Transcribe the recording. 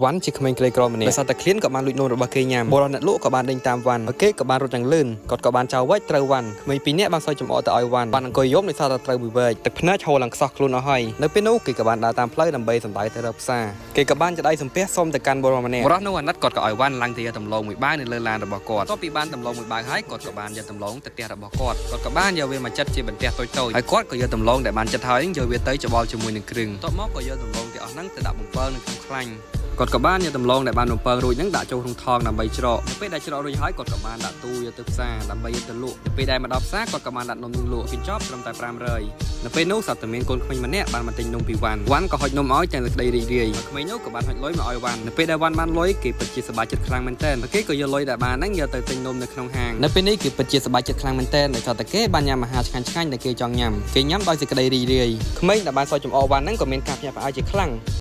វ៉ាន់ជាក្មេងក្រីក្រម្នាក់ដោយសារតែឃ្លានក៏បានលួចនំរបស់គេញ៉ាំបុរសអ្នកលក់ក៏បានដេញតាមវ៉ាន់ហើយគេក៏បានរត់យ៉ាងលឿនគាត់ក៏បានចោលវែកត្រូវវ៉ាន់ក្មេងពីរនាក់បានសើចចំអកទៅឲ្យវ៉ាន់វ៉ាន់អង្គុយយំដោយសារតែត្រូវមួយវែកទឹកភ្នែកហូរឡើងខ្សោះខ្លួនអស់ហើយនៅពេលនោះគេក៏បានដើរតាមផ្លូវដើម្បីសម្ដៅទៅរកផ្សារគេក៏បានចដៃសំពះសុំទៅកាន់បុរសម្នាក់បុរសនោះអាណិតគាត់ក៏ឲ្យវ៉ាន់ឡើងទៅយកដំឡូងមួយបាវនៅលើឡានរបស់គាត់បន្ទាប់ពីបានដំឡូងមួយបាវហើយគាត់ក៏បានយកដំឡូងទៅផ្ទះរបស់គាត់គាត់ក៏បានយកវាមកចិតជាបន្ទះតូចៗហើយគាត់ក៏យកដំឡូងដែលបានចិតហើយយកវាទៅច្បល់ជាមួយនឹងគ្រឿងបន្ទាប់មកក៏យកដំឡូងទាំងអស់ហ្នឹងទៅដាក់បំពងនៅក្នុងខ្លាញ់ គាត់ក៏បានយកដំឡូងដែលបានបំពងរួចហ្នឹងដាក់ចូលក្នុងថងដើម្បីច្រកនៅពេលដែលច្រករួចហើយគាត់ក៏បានដាក់ទូយកទៅផ្សារដើម្បីយកទៅលក់នៅពេលដែលមកដល់ផ្សារគាត់ក៏បានដាក់នំនឹងលក់កញ្ចប់ត្រឹមតែ500នៅពេលនោះសត្វតែមានកូនក្មេងម្នាក់បានមកទិញនំពីវ៉ាន់វ៉ាន់ក៏ហុចនំឲ្យទាំងសេចក្តីរីករាយហើយក្មេងនោះក៏បានហុចលុយមកឲ្យវ៉ាន់នៅពេលដែលវ៉ាន់បានលុយគេពិតជាសប្បាយចិត្តខ្លាំងមែនទែនហើយគេក៏យកលុយដែលបានហ្នឹងយកទៅទិញនំនៅក្នុងហាងនៅពេលនេះគេពិតជាសប្បាយចិត្តខ្លាំងមែនទែនដោយសារតែគេបានញ៉ាំអាហារឆ្ងាញ់ឆ្ងាញ់ដែលគេចង់ញ៉ាំគេញ៉ាំដោយសេចក្តីរីករាយក្មេងដែលបានសើចចំអកវ៉ាន់ហ្នឹងក៏មានការភ្ញាក់ផ្អើលជាខ្លាំង។